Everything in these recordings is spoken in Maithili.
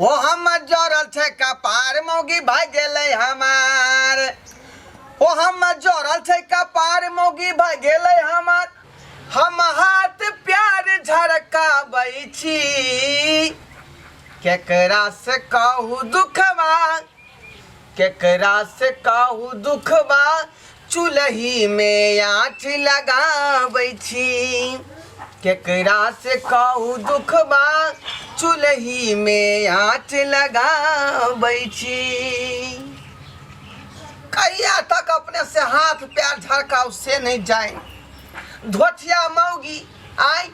ओ हमर जरल छै कपार मौगी भागि गेलै हमार। ओ हमर जरल छै कपार मौगी भागि गेलै हमार। हम हाथ प्यार झरकाबै छी, केकरा से कहू दुखवा, केकरा से कहू दुखवा, चूल्ही में आँच लगाबै छी। केकरा से कहू दुखबा, चूल्ही में आँच लगाबै छी। कहिया तक अपने से हाथ पैर झरकाउ से नहीं जाए। धोथिया मौगी आय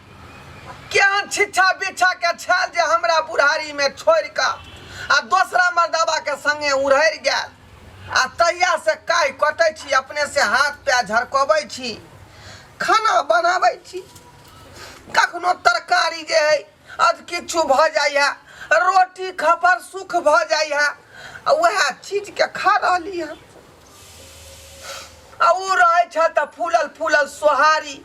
केहन छिच्छा बिच्छा के छल जे हमरा बुढ़ारी में छोड़ कऽ आ दोसरा मर्दाबा के संगे उड़हरि गेल। आ तहिया से काहि कटै छी, अपने से हाथ पैर झरकबै छी, खाना बनाबै छी। कखनो तरकारी जे है अध किछु भऽ जाइ है, रोटी खपर सुख भऽ जाइ है, आ वएह चीजके खा रहली हँ। आ ओ रहै छल तऽ फूलल फूलल सोहारी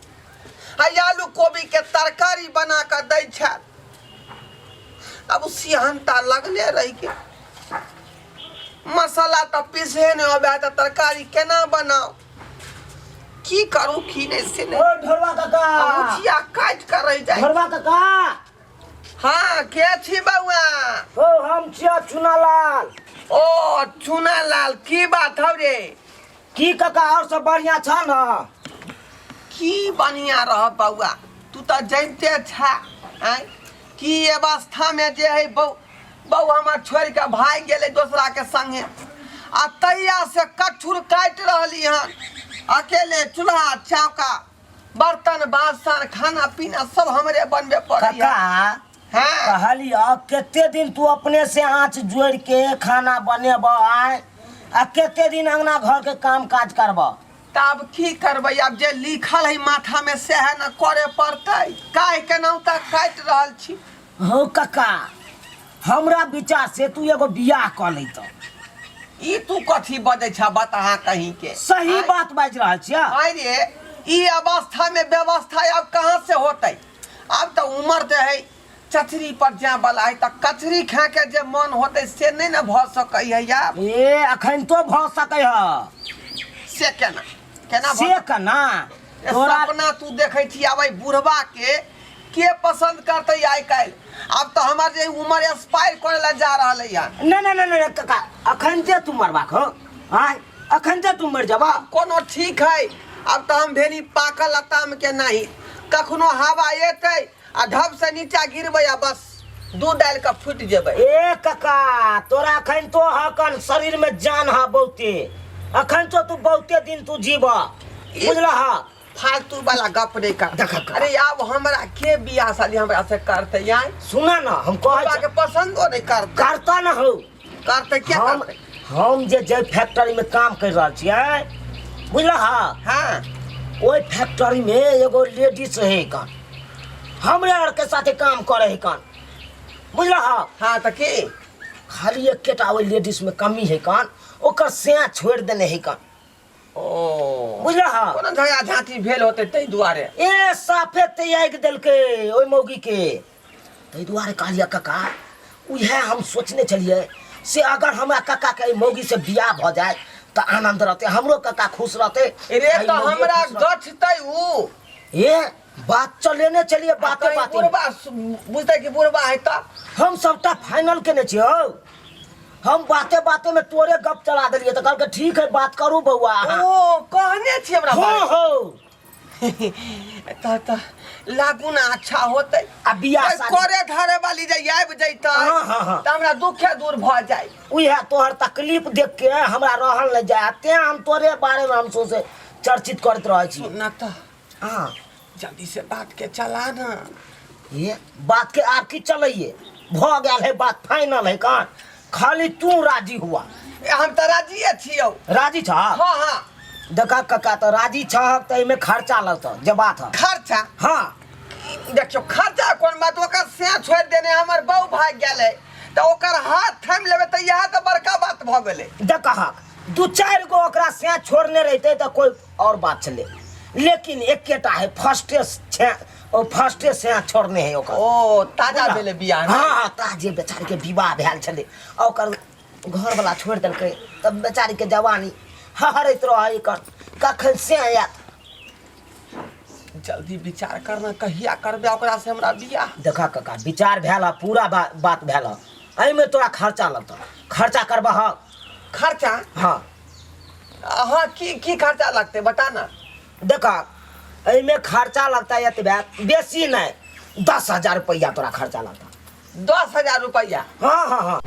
आ आलू कोबीके तरकारी बना कऽ दै छल। आब ओ सिहनता लगले रहि गेल। मसाला तऽ पीसहे नहि अबै तऽ तरकारी केना बनाउ, की करू की नहि से नहि। ओ ढोरवा काका, उचिया काटि कऽ रहि जाइ। ढोरवा काका। हाँ, के छी बौआ? ओ हम छियो चुनालाल। ओ चुनालाल, की बात हौ रे? की काका, और सब बढ़िया छ न? की बढ़िया रह बौआ, तू तऽ जनिते छा आँय की अवस्था में जे है बौ बौ हमर छोड़ि कऽ भागि गेलै दोसरा के संगे, आ तहिया से कछुर काटि रहली हन अकेले। चूल्हा चौका बर्तन बासन खाना पीना सब हमरे बनबे पड़ैया। काका। हाँ। कहलियऽ कते दिन तू अपने से आँच जोड़ि के खाना बनेबऽ आय, आ कते दिन अंगना घर के काम काज करबऽ? तऽ आब की करबै, आब जे लिखल है माथा में सएह ने करे पड़तै। काहे केनाहु तऽ काटि रहल छी। हौ काका, हमरा विचार से तू एगो बियाह कऽ लैतऽ। ई तू कथी बजै छह बताहा कहीं के? सही आँय? बात बाजि रहल छियै। आँय रे, ई अवस्था में व्यवस्था आब कहाँ से होतै? आब तऽ उमर जे है चचरी पर जाय वाला है, तऽ कचरी खा के जे मन होतै से नहि ने भऽ सकै है आब। ए अखन तो भऽ सकै है। से केना केना भऽ से केना? ए, तोरा सपना तू देखै छी। आब एहि बुढ़बा के पसंद करतै आइ काल्हि? आब तऽ हमर जे उमर एक्सपायर करे ला जा रहल है। नहीं नहीं नहीं नहीं काका, अखन जे तू मरबाक हो आय, अखन जे तू मर जबा। कोनो ठीक है, आब तऽ हम भेली पाकल लताम के नहीं, कखनो हवा एतै आ ढब से नीचा गिरबै आ बस दूध डालि कऽ फूटि जेबै। ए काका, तोरा अखन तो हकन शरीर में जान हा बहुते, अखन तो तू बहुते दिन तू जीब, बुझला हा? फालतू वाला गप नहीं कर। देख काका। अरे आब हमरा के बियाह शादी हमरा से करते आय? सुना ना, हम कहै बाबा के पसंदो नहीं करते। करता ना हो। करते क्या? हम करते। हम जे जे फैक्ट्री में काम कर रहल छियै, बुझला हा? हाँ। ओहि फैक्ट्री में एगो लेडीज है कन, हमरे आर के साथे काम करे है कन, बुझला हा? हाँ तऽ की? खाली एकेटा ओहि लेडीज में कमी है कन, ओकर सैं छोड़ि देने है कन। ओ बुझला हा? कोनो झगड़ा झांटी भेल होतै ताहि दुआरे। ए साफे त्यागि देलकै ओहि मौगी के, ताहि दुआरे कहलियै काका, उएह हम सोचने छलियै से अगर हमरा काका के एहि मौगी से बियाह भऽ जाय तऽ आनंद रहतै, हमरो काका खुश रहतै। रे एहि तऽ मौगियो हमरा खुश रहतै। गछतै उ। ए बात चलेने छलियै बाते कहीं बाते में। बुढ़बा बुझतै कि बुढ़बा है तऽ हम सबटा फाइनल केने छियै हौ। हम बाते बाते में तोरे गप चला देलियै तऽ कहलकै ठीक है बात करू बौआ अहाँ। ओ कहने छी हमरा हँ बारे। हौ। तऽ तऽ लागू ना अच्छा होतै। आ बियाह कोइ शादी करे धरे वाली जे आबि जैतै हाँ, हाँ, हाँ। तऽ हमरा दुखे दूर भऽ जाय। उएह तोहर तकलीफ देख के हमरा रहल नहि जाय, तें हम तोरे बारे में हम सोचे चर्चित करैत रहै छी। ना तऽ हाँ। जल्दी से बात के चला ना। ये बात के आब की चलैये, भऽ गेल है बात फाइनल है कान, खाली तू राजी हुआ। ए, हम तऽ राजिए छियौ। राजी छह? हाँ हाँ। देखा काका, तऽ राजी छह तऽ एहिमे खर्चा लगतह जे बात है। खर्चा? हाँ। देखियौ खर्चा कोन बात, ओकर से छोड़ि देने हमर बहू भागि गेलै तऽ ओकर हाथ थामि लेबै तऽ इएह तऽ बड़का बात भऽ गेलै। देखहक, दू चारि गो ओकरा से छोड़ने रहितै तऽ कोइ और बात छलै, लेकिन एकेटा है फर्स्टे छे ओ फर्स्टे से छोड़ने है ओकर। ओ ताजा भेलै बियाह ने? हाँ, ताजे बेचारी के विवाह भेल छलै आ ओकर घरवला छोड़ि देलकै, तब बेचारी के जवानी हहरैत रहै एकर कखन से आयत। जल्दी विचार करना, कहिया करबे ओकरा से हमरा बियाह? देखा काका, विचार भेल हँ, पूरा बात भेल हँ। एहिमे तोरा खर्चा लगतौ, खर्चा करबह? खर्चा? हाँ। हाँ, की की खर्चा लगतै बता ना। देखा, एहिमे खर्चा लगता एतबे, बेसी नहि, 10,000 रुपैआ तोरा खर्चा लगता। 10,000 रुपैआ? हाँ हाँ हाँ।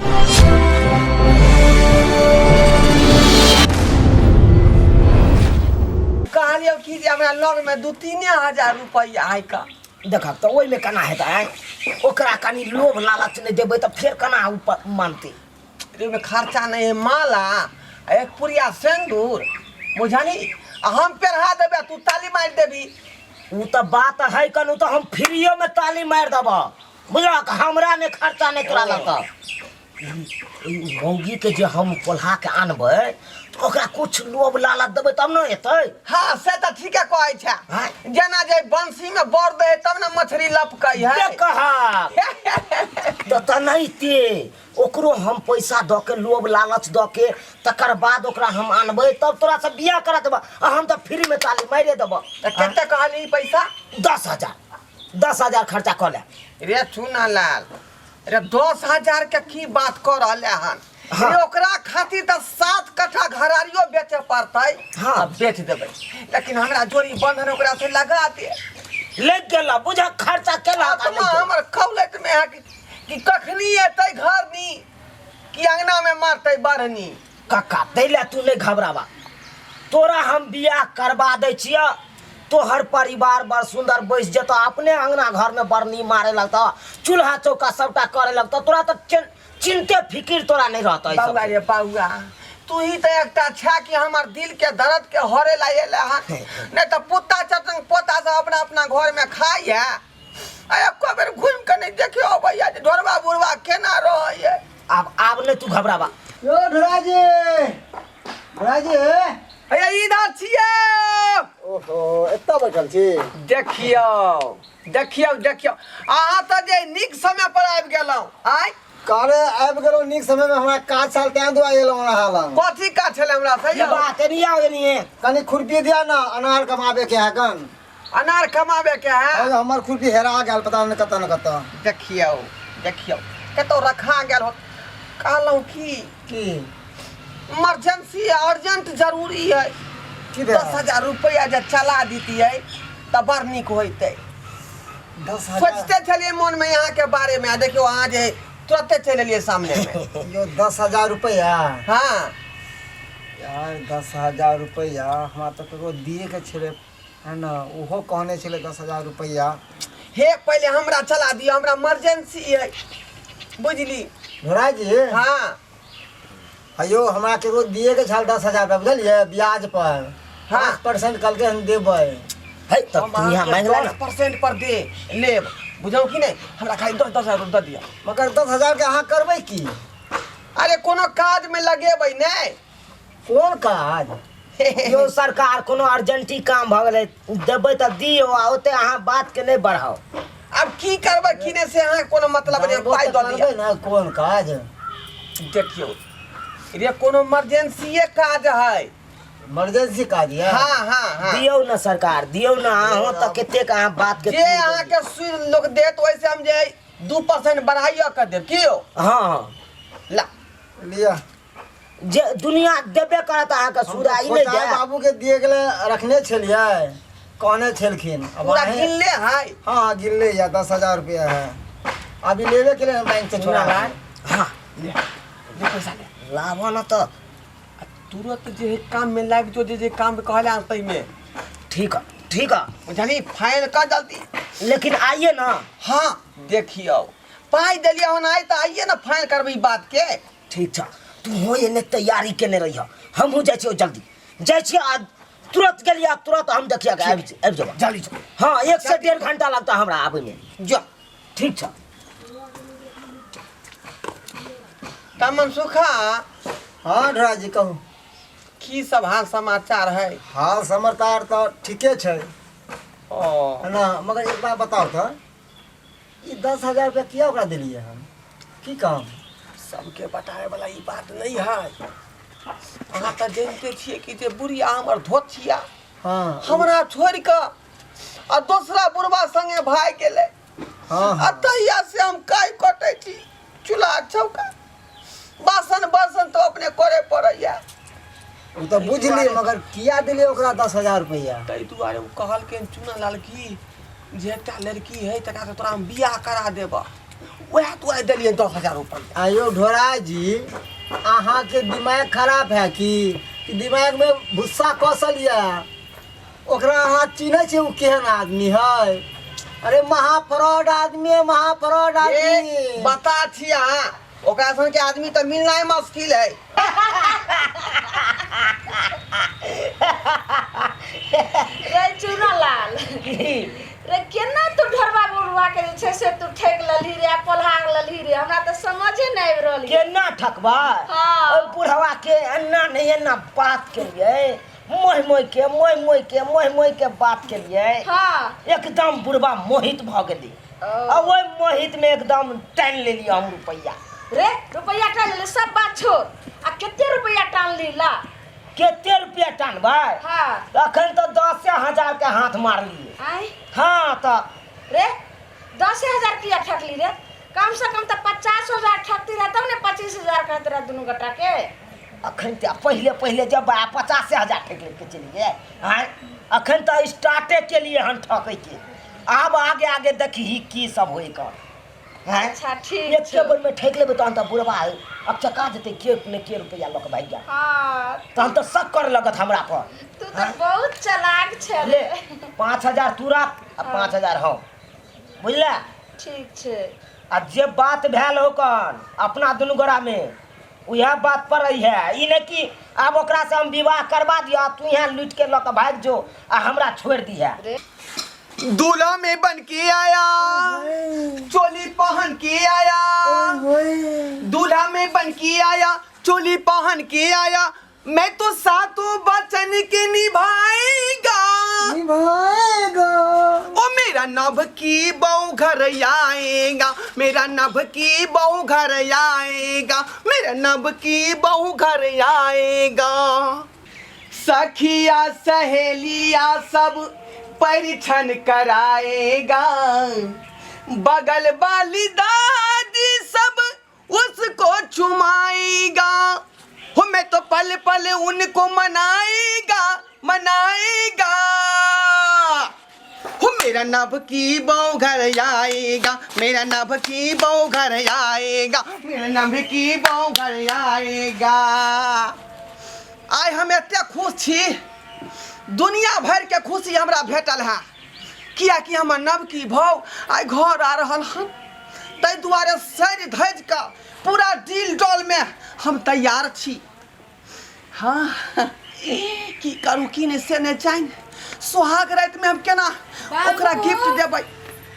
कहलियौ कि जे हमरा लग में 2-3 हजार रुपैआ है का। देखा तऽ ओहिमे केना हेतै आँय? ओकरा कनि लोभ लालच नहि देबै तऽ फेर केना ओ मानतै? रे, ओहिमे खर्चा नहीं है, माला आ एक पुरिया सिंदूर बुझली, आ हम पेढ़ा देबै आ तू ताली मारि देबी। ओ तऽ बात है कनु, तऽ हम फ्रीओमे ताली मारि देबऽ, बुझलक? हमरा नहि खर्चा नहि तोरा लगतऽ। ई मौगीके जे हम पोल्हा के आनबै तऽ ओकरा कुछ लोभ लालच देबै तब ने एतै। हाँ, से तऽ ठीके कहै छै। हाँ। जेना जे बंसी में बर दे तब ने मछली लपकै है। देखा तऽ तेनाहिते ओकरो हम पैसा दऽ के, लोभ लालच दऽ के, तकर बाद ओकरा हम आनबै, तब तोरा से बियाह करा देबऽ आ हम तऽ फ्रीमे ताली मारिए देबऽ। तऽ कते कहली पैसा? 10,000, 10,000 खर्चा कऽ ले। रे चुना लाल रे, 10,000 के की बात कऽ रहले हन? हाँ। रे, ओकरा खातिर तऽ 7 कट्ठा घरारियो बेचे पड़तै। हाँ। आ बेच देबै, लेकिन हमरा जोड़ी बंधन ओकरा से लगा दे। लागि गेल, बुझ खर्चा केला। आत्मा हमर खौलत में है कि कखनी एतै घर नी कि अंगना में मारतै बढ़नी। कक्का, ताहि लए तू नहि घबराबा, तोरा हम बियाह करबा दै छियह, तोहर परिवार बड़ सुन्दर बैस जेतऽ, अपने अंगना घरमे बरनी मारे लगतऽ, चूल्हा चौका सबटा करे लगतऽ, तोरा तऽ चिन्ते फिकिर तोरा नहि रहतऽ एहि बौआ सबके। रे बौआ, तू ही तऽ एकटा छा कि हमर दिल के दर्द के हरे ला एले हन, नहीं तऽ पुत्ता चटंग पोता सब अपना अपना घर में खाइ है आ एको बेर घूमि के नहीं देखियो अबैया जे ढोरबा बुढ़बा केना रहैया। आब नहि तू घबराबा। यो ढोराजी, ढोराजी। हैया इधर छियै। ओहो, एतऽ बैठल छी। देखियौ देखियौ देखियौ, अहाँ तऽ जे नीक समय पर आबि गेलहुँ आय। काले आबि गेलहुँ नीक समयमे, हमरा काज साल तें दुआरे एलहुँ अहाँ लग। कथी काज छलै हमरा से ये यौ? बात एनी आओ एनी। कनि खुरपी दिया ने, अनार कमाबे के है कन। अनार कमाबे के है? अरे, हमर खुरपी हेरा गेल, पता नहि कतऽ ने कतऽ। देखियौ देखियौ, कतौ रखा गेल हो। कहलहुँ की की? इमरजेंसी अर्जेंट जरूरी है। की भेल? 10,000 रुपया जे चला दितियै तऽ बड़ नीक होइतै। 10,000? सोचते छलियै मन में यहाँ के बारे में, आ देखियौ अहाँ जे तुरते चलि एलियै सामने में। यो 10,000 रुपया? हाँ। यार, 10,000 रुपया हमरा तऽ ककरो दिए के छलै है ने, ओहो कहने छलै 10,000 रुपया। हे, पहिले हमरा चला दियौ, हमरा इमरजेंसी है, बुझली? ढोराजी। हाँ। हयो, हमरा केकरो दिए के छल 10,000 रुपया, बुझलियै, ब्याज पर। हाँ। 5% कहलकै हम देबै। है तब तू यहाँ मांगि ले ना। 10% पर दे लेब, बुझलहुँ कि नहि? हमरा खाली 10,000 रुपया दऽ दिअ। मगर 10,000 के अहाँ करबै की? अरे, कोनो काजमे लगेबै नहि। कोन काज? यौ सरकार, कोनो अर्जेंटी काम भऽ गेलै, देबै तऽ दियौ आ ओते अहाँ बातके नहि बढ़ाउ। आब की करबै की नहि से अहाँके कोनो मतलब नहि, जानबो पाइ तऽ दऽ दिअ। करबै ने कोन काज। देखियौ रे, कोनो इमरजेंसीए काज है। इमरजेंसी काज यऽ? हाँ हाँ हाँ। दियौ ने सरकार, दियौ ने, अहाँ तऽ कतेक अहाँ बातके जे अहाँके सुनि लोक देत, ओहिसे हम जे 2% बढ़ाइयो कर देब, की यौ? हाँ हाँ। ला। लिअ। जे दुनिया देबे करत अहाँके हम सूद आ तऽ ई नहि खोचाइ देत। बाबू के दिए गेले रखने छलियै, कहने छलखिन। अब पूरा अहें- गिनले है? हाँ, गिनले यऽ, 10,000 रुपया है, अभी लेबे के लिए बैंक से छोड़ा के। हाँ। ले ले, पैसा ले। लाबऽ ने तऽ। आ तुरंत जे है काम में लागि जो, जे जे काम कहले हन ताहिमे। ठीक है, ठीक है। बुझली, फाइल कर जल्दी। लेकिन आइए ना। हाँ, देखियौ, पाइ देलियै हन आइ तऽ आइए ने फाइल करबै ई बात के। ठीक छ, तू हो एने तैयारी केने रहिह, हमहूँ जाइ छियौ, जल्दी जाइ छियै आ तुरंत गेलियै आ तुरंत हम देखिए आबि आबि जेबऽ। जल्दी जो। हाँ, 1 से 1.5 घंटा लगता हमरा आबैमे। जो। ठीक छ। तब मनसुखा। हाँ ढोराजी, कहू। की सब हाल समाचार है? हाल समाचार तऽ ठीके छै। ओ है ना। मगर एक बात बताओ तऽ ई 10,000 रुपया किया ओकरा देलियै हम, की काम? सबके बताबै वाला ई बात नहि है। अहाँ तऽ जानिते छियै कि जे बुढ़िया हमर धोतिया हमरा छोड़ि कऽ आ दोसरा बुढ़बा संगे भागि गेलै। हँ आ हँ तहिया से हम काहि कटै छी, चूल्हा चौका बासन बर्तन तऽ अपने करे पड़ैया। ओ तऽ बुझली, मगर किया देलियै ओकरा 10,000 रुपया? ताहि दुआरे ओ कहलखिन चुनलाल की जे एकटा लड़की है तकरा से तोरा हम बियाह करा देबह, वएह दुआरे देलियै 10,000 रुपैआ। आयो ढोरा जी, अहाँके दिमाग खराब है की कि दिमाग में भुस्सा कसल यऽ? ओकरा अहाँ चिन्है छियै ओ केहन आदमी है? अरे महा फ्रॉड आदमी है, महा फ्रॉड आदमी। बता छी अहाँ, ओकरा सन के आदमी तऽ मिलनाइ मुश्किल है। रे चूनालाल रे, केना तू ढोरबा बुढ़वा के जे छै से तू ठकि लेलही रे आ पोल्हा लेलही रे? हमरा तऽ समझे नहि आबि रहल ये। केना ठकबै? हाँ। ओहि बुढ़वा के एना नहि एना बात केलियै, मोहि मोहि के, मोहि मोहि के, मोहि मोहि के बात केलियै। एकदम बुढ़वा मोहित भऽ गेलै आ ओहि मोहित में एकदम टानि लेलियै हम रुपैआ। रे रुपैआ टानि लेली, सब बात छोड़, आ कते रुपैआ टानली ला? कते रुपैआ टानबै? अखन तऽ 10,000 के हाथ मारलियै। आँय? हाँ तऽ। रे 10,000 किया ठकली रे? कम से कम तऽ 50,000 ठकती रहे तब ने 25,000 कहते रहे दुनू गोटा के। अखन तऽ पहिले पहिले जब 50,000 ठकि लेके चलिए आँय, अखन तऽ स्टार्टे केलिए हन ठकैके, आब आगे आगे देखही की सब होय कर। आँय? अच्छा ठीक एके छौ। बेर में ठकि लेबै तहन तऽ बुढ़बा अकचका जेतै, के ने के रुपैआ लऽ कऽ भागि जायत। तहन तऽ शक कर लगत हमरा पर। तू तऽ बहुत चालाक छे। ले 5,000 तू राख आ 5,000 हम, बुझले? ठीक छै। आ जे बात भेल हो कन अपना दुनू गोरा में, उएह बात पर रही है, ई नहि कि आब ओकरा से हम विवाह करवा दियो आ तू यहाँ लूटि के लऽ कऽ भागि जो आ हमरा छोड़ि दिहे। रे दूल्हा में बन के आया, चोली पहन के आया, दूल्हा में बन के आया, चोली पहन के आया, मैं तो सातों बचन के निभाएगा, निभाएगा। ओ मेरा नभ की बहू घर आएगा, मेरा नभ की बहू घर आएगा, मेरा नभ की बहू घर आएगा। सखिया सहेलिया सब परिछन कराएगा, बगल वाली दादी सब उसको चुमाएगा, हो मैं तो पल पल उनको मनाएगा, मनाएगा। हो मेरा नभ की बहू घर आएगा, मेरा नभ की बहू घर आएगा, मेरा नभ की बहू घर आएगा। आइ हम एते खुश छी, दुनिया भरि के खुशी हमरा भेटल है, कियाकि हमर नवकी भाव आइ घर आ रहल हन, ताहि दुआरे सजि धजि कऽ पूरा डील डॉल में हम तैयार छी। हाँ की करू की नहि से नहि जानि, सुहाग राति में हम केना ओकरा गिफ्ट देबै।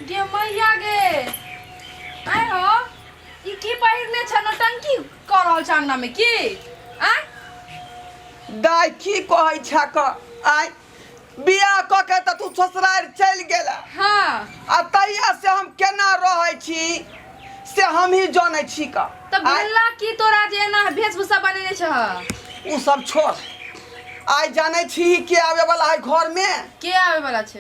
गे मैया गे, आइ हो ई की पहिरने छ? नौटंकी कऽ रहल छ अंगना में की? आँय दाइ की कहै छ क, आइ बियाह कऽ के तऽ तू ससुरारि चलि गेला। आ तहिया से हम केना रहै छी से हमही जानै छी क। तऽ भेला की तोरा जे एना वेशभूषा बनेने छह? ओ सब छोड़, आइ जानै छी के आवे वाला है घर में? के आवे वाला छै?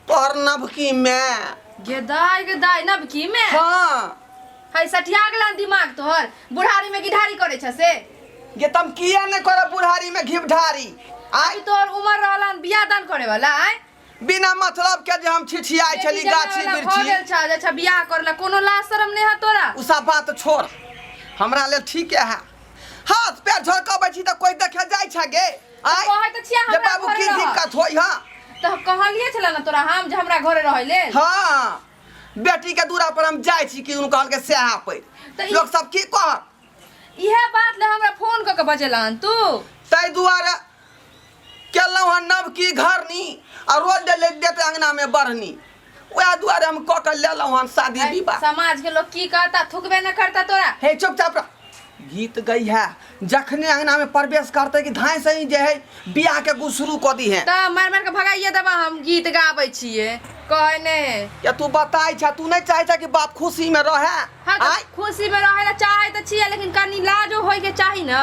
तोहर नवकी में। गे दाइ गे दाइ, नवकी में? हाँ। है सठिया गेलन दिमाग तोहर, बुढ़ारी में गिढारी करै छ से? गे तम किया नहीं करब बुढ़ारी में घिबढारी? आइ अभी तोहर उमर रहलन बियाह दान करे वाला। आइ बिना मतलब के जे हम छिछियाइ छली बेटी गाछी जनमे वाला भऽ बिरछी। गेल छ जे अच्छा बियाह करला, कोनो लाज शरम नहि है तोरा? उ सब बात छोड़, हमरा लेल ठीके है। हाथ पैर झड़कबै छी तऽ कोई देखे जाइ छै गे? आइ कहै तऽ छियै जे हमरा बाबू घरे की रह। दिक्कत होई? हाँ तऽ कहलियै छलै ने तोरा हम जे हमरा घरे रहै लेल। हाँ बेटी के दूरा पर हम जाइ छी कि उनका कहलकै सएह पैर तऽ ई- लोक सब की कहत? इएह बात ले हमरा फोन कऽ के बजेला हन तू? ताहि दुआरे केलहुँ हन नवकी घरनी आ रोज ले देते अंगना में बढ़नी, वएह दुआरे हम कऽ के लेलहुँ हन शादी विवाह। समाज के लोग की कहता, थुकबे न करता तोरा? हे चुपचाप रह। गीत गई है जखने अंगना में प्रवेश करते कि धाय से ही जे है बियाह के गु शुरू कऽ दी है। तऽ मारि मारि के भगाइए देबा, हम गीत गाबै छियै कहै नहि है। या तू बताइ छा, तू नहीं चाहे छा कि बाप खुशी में रहे? हाँ तऽ आय खुशी में रहै लए चाहै तऽ छियै, लेकिन कनि लाजो होय के चाही ने।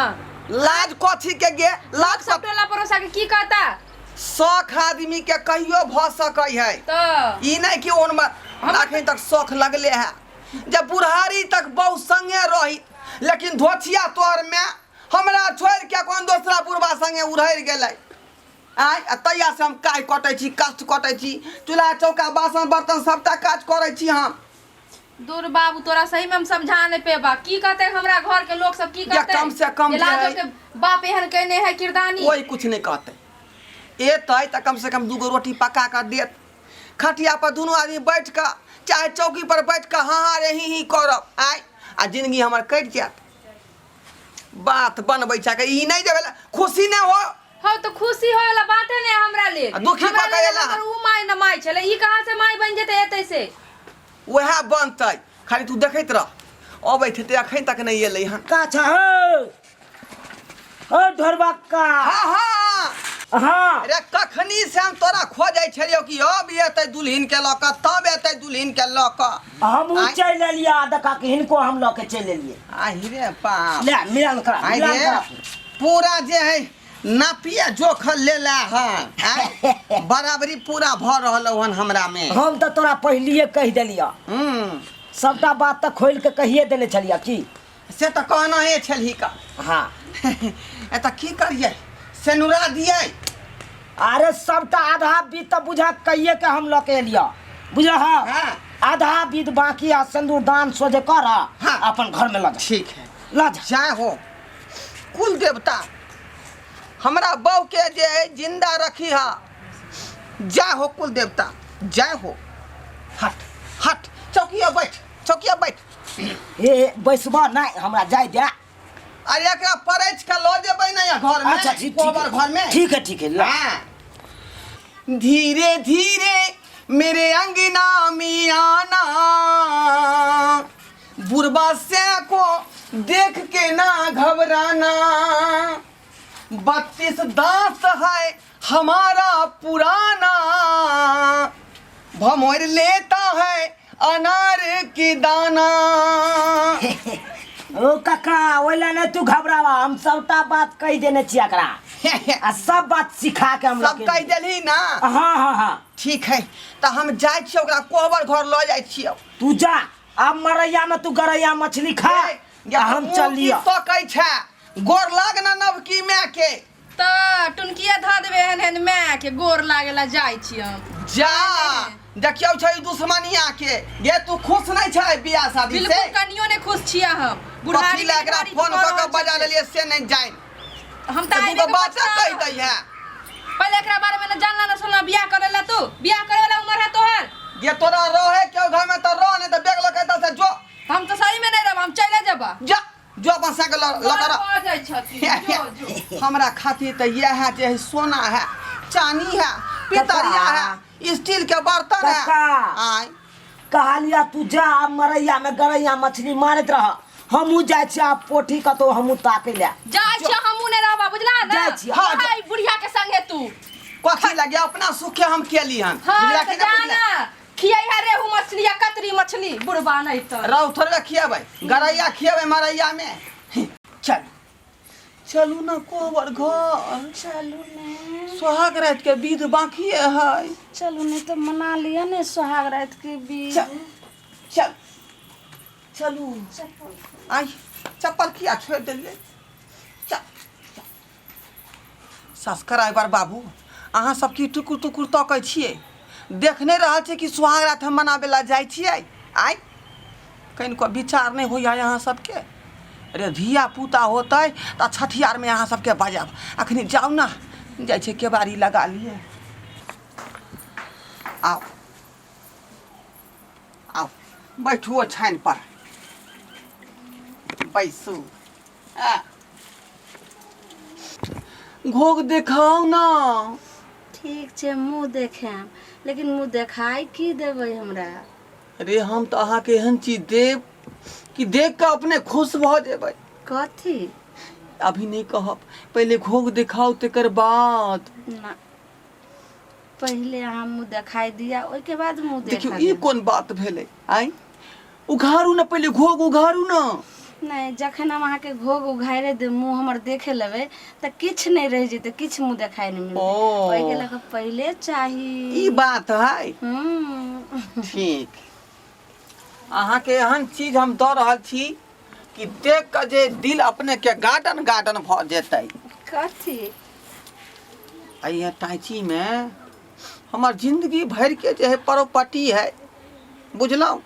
लाज कथी के गे? लाज सब टोला पड़ोसा के की कहता? शौख आदमी के कहियो भऽ सकै है। तऽ ई नहीं कि ओन अखन तक शौख लगले है जब बुढ़ारी तक बहु संगे रही, लेकिन धोछिया तोहर में हमरा छोड़ के कोन दोसरा बुढ़बा संगे उड़हरि गेलै। आय आ तैया से हम काज कटै छी, कष्ट कटै छी, चूल्हा चौका बासन बर्तन सबटा काज करै छी हम। दूर बाबू, तोरा सही में हम समझा नहीं पेबा। की कहते हमरा घर के लोग सब, की या कहते? कम से कम जे जे लाजो है- के बाप एहन कहने है किरदानी। कोई कुछ नहीं कहते। एतै तऽ कम से कम दूगो रोटी पका कऽ देत, खटिया पर दुनू आदमी बैठ कऽ चाहे चौकी पर बैठ कऽ हाँ हाँ रे ही ही करब। आय आ जिंदगी हमर कटि जायत। बात बनबै छै के ई नहि जे भेलै खुशी नहि हो। हो तो खुशी होय वाला बात है ने हमरा लेल। आ दुखी हमरा कऽ के लेल एला। हमर ऊ माय न माय छलै, ई कहाँ से माय बनि जेतै एतै से? वएह बनतै, खाली तू देखैत रह। अबैत हेतै, अखन तक नहि एलै हन। का छा हो ओ ढोरबा का? हाँ हाँ। हाँ। अरे कखनी से हम तोरा खोजै छलियौ कि अब एतै दुल्हिन के लऽ कऽ, तब एतै दुल्हिन के लऽ कऽ। हम आइ- चलि एलियै आ देखा कि हिनको हम लऽ के चलि एलियै। आहि रे बाप। ले मिलान करा। आहि मिलान रे करा। पूरा जे है नापिए जोखल लेला हन। आँय, बराबरी पूरा भऽ रहल हन हमरा में। हम तऽ तोरा पहिलिए कहि देलियऽ। सबटा बात तऽ खोलि के कहिए देने छलियऽ की। से तऽ कहना हे छलही का। हाँ। एतऽ की करियै, सेनुरा दियै? अरे सबटा आधा बीत तऽ बुझा कहिए के हम लऽ के एलियऽ, बुझल? हाँ। आधा बीत बाकी आ सिंदूर दान सोझे कर। हाँ। अपन घर में लऽ जा। ठीक है। लऽ जा। जय हो कुल देवता, हमरा बहू के जे है जिंदा रखी हा। जय हो कुल देवता, जय हो। हट हट, चौकिया बैठ, चौकिया बैठ। ए बैसबा नहीं, हमरा जाय दे। अरे एकरा परैछ के लऽ जेबै ने घर में। अच्छा ठीक, ठीक कोबर घर में। ठीक है, ठीक है, ला। हाँ। धीरे धीरे मेरे अंगना में आना, बुढ़बा से को देख के ना घबराना, 32 दांत है हमारा पुराना, भमोर लेता है अनार की दाना। ओ काका, ओहि नहि तू घबरावा, हम सबटा बात कहि देने छियै एकरा आ सब बात सिखा के हम सब कहि देलही ना? हाँ हाँ हाँ। ठीक है, तऽ हम जाइ छियै, ओकरा कोहबर घर लऽ जाइ छियै। तू जा, आब मरैया में तू गरैया मछली खा ए, आ हम मुँह चल की लिअ। तकै छै, गोर लाग ना नवकी माय के। तऽ टुनकिया धऽ देबै एहन एहन माय के, गोर लागे ला जाइ छी हम। जा देखियौ छै दुश्मनिया के गे, तू खुश नहीं छै बियाह शादी से? बिल्कुल कनियो नहि खुश छियै हम। कथी लए एकरा बुढ़ारी फोन कऽ के बजा छै। लेलियै से नहीं जानि। हम तऽ दूगो आबे के बात पछतावा। कहि दै है। पहिले एकरा बारे में न जानला न सुनला, बियाह करे ला तू, बियाह करे वाला उम्र है तोहर। जे तोरा रहे के घर में तऽ रह, नहीं तऽ बैग लऽ के एतऽ से जो। हम तऽ सही में नहीं रहब, हम चले जेबा। जा जो अपन साइकिल लऽ के रह। भऽ जाइ छथिन, जो जो। हमरा खातिर तऽ इएह जे है सोना है, चानी है, पितरिया है, स्टील के बर्तन है। काका। आय। कहलिया तू जा, आब मरैया में गरैया मछली मारैत रह, हमहूँ जाइ छियै आब पोठी कतौ हमहूँ ताकै लए। जाइ छियै, हमहूँ नहि रहबा, बुझला ने? जाइ छियै। हाँ, भाई बुढ़िया के संगे तू कथी लगे अपना सुखे हम केली हन। हाँ, बुझला तऽ कि जा नहि बुझला? ना खियाई है रेहू मछली या कतरी मछली, बुढ़बा नहीं तऽ। रहु थोड़बे खिएबै, गरैया खिएबै मरैया में। चल चलू ना कोबर घर। चलू ने। सोहाग रात के विध बाकी है। चलू ने तो मना लिअ ने सोहाग रात के विध। चल चल चलू। आई चप्पल किया छोड़ देलियै? चल सब्सक्राइबर बाबू, अहाँ सब की टुकुर टुकुर तकै छियै? देख नहि रहल छियै कि सुहाग रात हम मनाबै लए जाइ छियै? आइ कनिको विचार नहि होइए अहाँ सबके? अरे धिया पुता होतै तऽ छठियारमे अहाँ सबके बजायब, अखनी जाउ ने, जाइ छै केबाड़ी लगा लिए। आउ आउ बैठू ओछानि पर बैसू। आ घोघ देखाउ ना। ठीक छै, मुँह देखायब, लेकिन मुँह देखाय की देबै हमरा? अरे हम तऽ अहाँके एहन चीज देब कि देख कऽ अपने खुश भऽ जेबै। कथी? अभी नहीं कहब, पहिले घोघ देखाउ तेकर बाद। ना, पहिले अहाँ मुँह देखाई दिया, ओहिके बाद मुँह देखियौ, देखा ई देब। कोन बात भेलै? आइ उघारू ने, पहिले घोघ उघारू ने। नहि, जखन हम अहाँके घोघ उघारि देब, मुँह हमर देखे लेबै तऽ किछु नहि रहि जेतै, किछु मुँह देखाइ नहि मिलतै। ओ। ओहिके लऽ कऽ पहिले चाही। ई बात है। हूँ। ठीक, अहाँके एहन चीज हम दऽ रहल छी कि देख कऽ जे दिल अपने के गार्डन गार्डन भऽ जेतै। कथी? एहि अटैचीमे हमर जिंदगी भरिके जे है प्रॉपर्टी है, बुझलहुँ?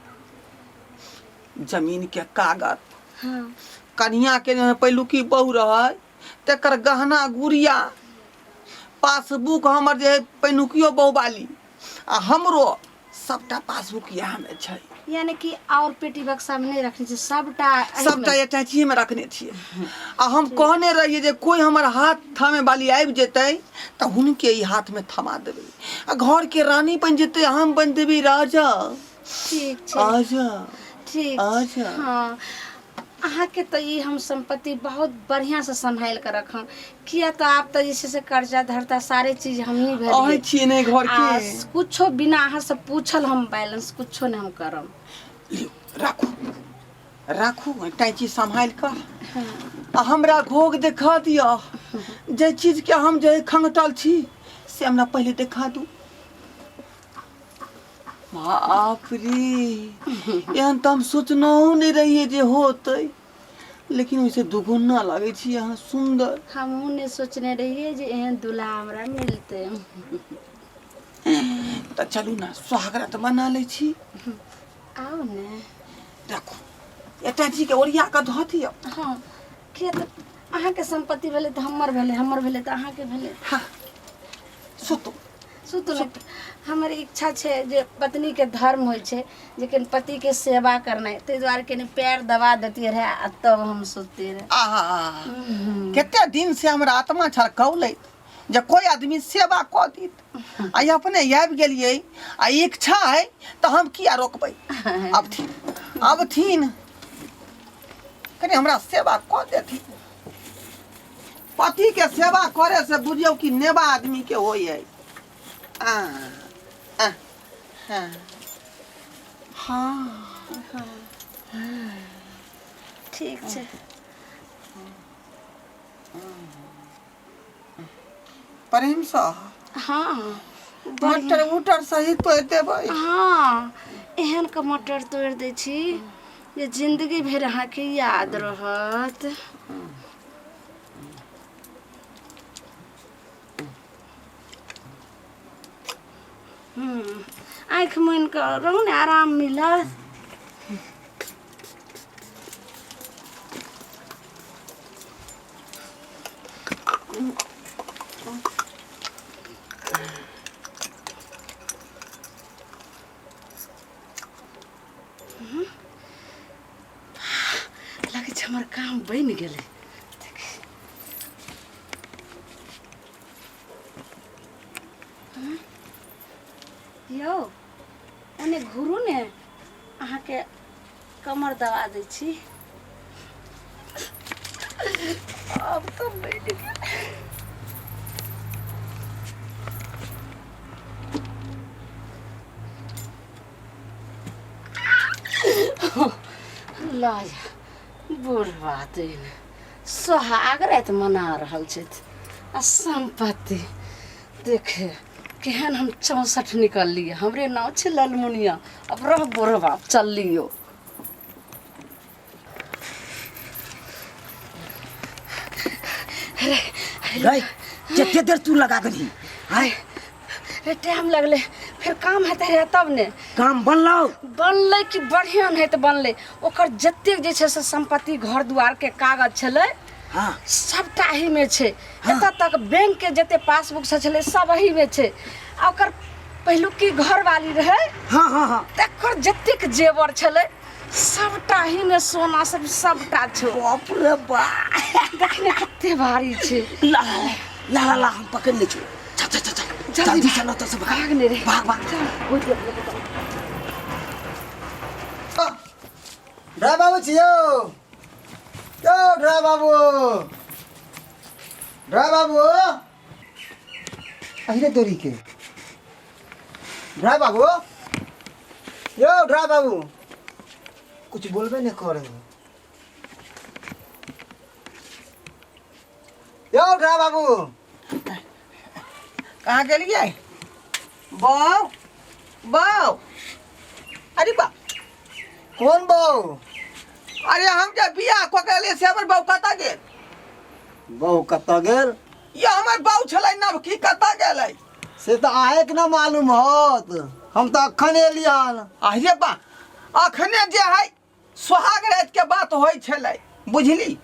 जमीनके कागज, कनियाके जे है पहिलुकी बहु रहै तकर गहना गुड़िया, पासबुक हमर जे है पहिलुकियो बहु वाली आ हमरो सबटा पासबुक इएहमे छै। यानी कि और पेटी बक्सा में नहीं रखने छै सबटा एहिमे? सबटा अटैचीमे रखने छियै। आ हम कहने रहियै जे कोइ हमर हाथ थामे वाली आबि जेतै तऽ हुनके ई हाथमे थमा देबै आ घरके रानी बनि जेतै, हम बनि देबै राजा। ठीक छै। आजा। ठीक। अच्छा। हाँ, अहाँके तऽ ई हम सम्पत्ति बहुत बढ़िआँ से सम्हालि कऽ रखम, किया तऽ आब तऽ जे छै से कर्जा धरता सारे चीज हमही अहीं भरियै छियै ने घर आ के। कुछो बिना अहाँ से पूछल हम बैलेंस कुछो नहि हम करब। लियौ, राखू राखू, अटैची सम्हालि कऽ आ हमरा घोघ देखा दिअ। जे चीजके हम जे खंगटल छी से हमरा पहिले देखा दू। बाप रे, एहन तऽ हम सोचनहुँ नहि रहियै जे होतै, लेकिन ओहिसँ दुगुना लागै छी अहाँ सुन्दर। हमहूँ नहि सोचने रहियै जे एहन दूल्हा हमरा मिलतै। तऽ चलू ने, सुहागरात मना लै छी। आउ ने। देखू, अटैचीके ओरिया कऽ धऽ दिअ। हँ, किया तऽ अहाँके सम्पत्ति भेलै तऽ हमर भेलै, हमर भेलै तऽ अहाँके भेलै। हँ, सुतू। सुतू ने। हमर इच्छा छै जे पत्नीके धर्म होइ छै लेकिन पतिके सेवा करनाइ, ताहि दुआरे कनि पैर दबा देतियै रहए आ तब हम सुतती रहए। आहा, कते दिन से हमरा आत्मा छल कौलैत जे कोई आदमी सेवा कऽ देत, आ ई अपने आबि गेलियै आ इच्छा है तऽ हम किया रोकबै? अबथिन अबथिन, कनि हमरा सेवा कऽ देथिन। पति के सेवा करे से बुझियौ कि नेबा आदमी के होइ है। आ, आ, हाँ, हाँ। ठीक छै। प्रेमसँ। हँ। मटर उटर सही तोड़ि देबै। हँ, एहन के मटर तोड़ि दै छी जे जिंदगी भरि अहाँके याद रहत। आँखि मुनि कऽ रहू ने, आराम मिलत। लगै छै हमर काम बनि गेलै। यौ, ओने घुरू ने, अहाँके कमर दबा दै छी। आब तऽ बनि गेल। लऽ बुढ़वा दिन सोहाग राति मना रहल छथि आ सम्पत्ति देखे केहन हम 64 निकललियै। हमरे नाम छै ललमुनिया। अब रह बुढ़वा, चललियो। गई, कते देर तू लगा देलही आय? रे, टाइम लगलै, फेर काम हेतै रहे तब ने। काम बनलौ? बनलै कि बढ़िआँ नहि तऽ बनलै। ओकर जतेक जे छै से सम्पत्ति घर दुआरके कागज छलै, सबटा एहिमे छै। एतऽ तक बैंकके जते पासबुक सब छलै सब एहिमे छै। आ ओकर पहिलुकी घरवाली रहै, हाँ हाँ हाँ तकर जतेक जेवर छलै सबटा एहिमे, सोना सब सबटा छौ। बाप रे बाप! देखने कते भारी छै। ला ला ला ला, हम पकड़ ले छु। चल चल चल चल, जल्दी चल, तो से भाग। भाग ने रे। भाग भाग। रे बाबू छी यौ, यौ ड्राइवर बाबू, ड्राइवर बाबू, अरे तोरी के ड्राइवर बाबू, यौ ड्राइवर बाबू, कुछ बोलबे नहीं करे। यौ ड्राइवर बाबू, कहाँ गेलियै बौ? बौ, अरे बा। कौन बहू? अरे हम जे बियाह कऽ के एलियै से हमर बहू कतऽ गेल? बहू कतऽ गेल? ये हमर बहू छलै नवकी, कतऽ गेलै? से तऽ अहेके न मालूम होत, हम तऽ अखन एलियन। अरे बा, अखने जे है सोहाग राति के बात होइ छलै बुझली,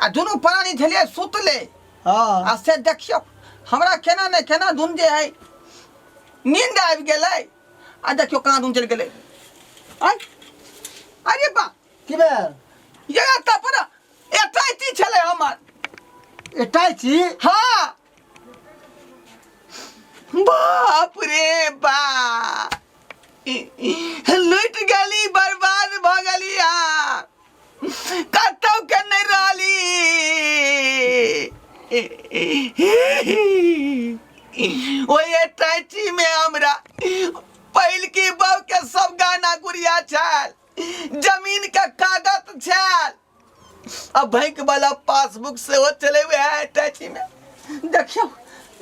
आ दुनू प्राणी छलियै सुतले। हाँ। आ से देखियौ हमरा केना ने केना दुन जे है नींद आबि गेलै, आ देखियौ कहाँ दुन चलि गेलै। आय अरे बा, की भेल? ये तऽ पर एटाइटी छलै हमर। एटाइची? हाँ। बाप रे बा, लुटि गेली, बर्बाद भऽ गेली, आ कतौ के नहि रहली। ओहि अटैची में हमरा पहिलकी बहू के सब गाना गुड़िया छल, जमीन के कागज छल, आ बैंक वाला पासबुक सेहो चले हुए है अटैची में। देखियौ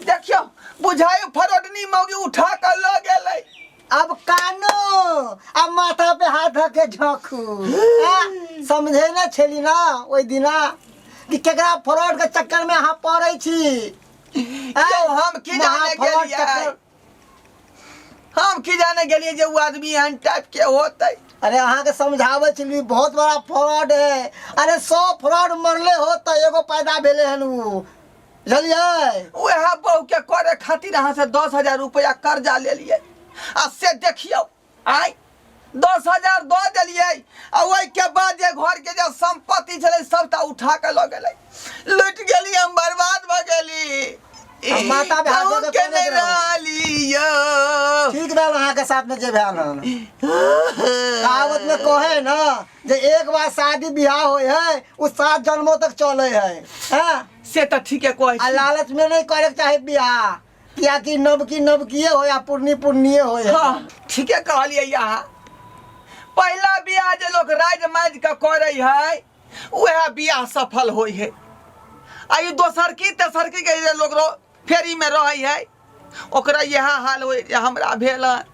देखियौ, बुझायो फरोडनी मौगी उठा के लऽ गेलै। अब कानो आ माथा पे हाथ धऽ के झोंकू। आ, समझे न छेली ना ओहि दिना कि केकरा फ्रॉड के चक्कर में अहाँ पड़ै छी। आ, यौ, हम की जाने महाफ्रॉड गेलियै? चक्कर। हम की जाने गेलियै जे ओ आदमी एहन टाइप के होतै। अरे अहाँके समझाबै छली, बहुत बड़ा फ्रॉड है। अरे 100 फ्रॉड मरले हो तऽ एगो पैदा भेलै हन उ, बुझलियै? वएह बहू के करे खातिर अहाँ से 10,000 रुपया कर्जा लेलियै, आ से देखियौ आइ 10,000 दऽ देलियै, आ ओहिके बाद जे घर के जे संपत्ति छलै सबटा उठा के लऽ गेलै। लुटि गेली हम, बर्बाद भऽ गेली। आ माता पे हाथ दऽ के के कोने नहि के रहू। रहली यौ। ठीक भेल अहाँके साथ में जे भेल हन। कहावत में कहे ना जे एक बार शादी बियाह होय है उ 7 जन्मों तक चले है। हाँ? से तऽ ठीके कहै आ छी। लालच में नहीं करे के चाही बियाह, कियाकि नवकी नवकीये होय आ पुरनी पुरनिये होय है। हाँ, ठीके कहलियै अहाँ। पहिला बियाह जे लोक राजि माजि कऽ करै है उएह बियाह सफल होइ है, आ ई दोसरकी तेसरकी के जे लोक फेरी में रहै है ओकरा इएह हाल होइ जे हमरा भेल हन।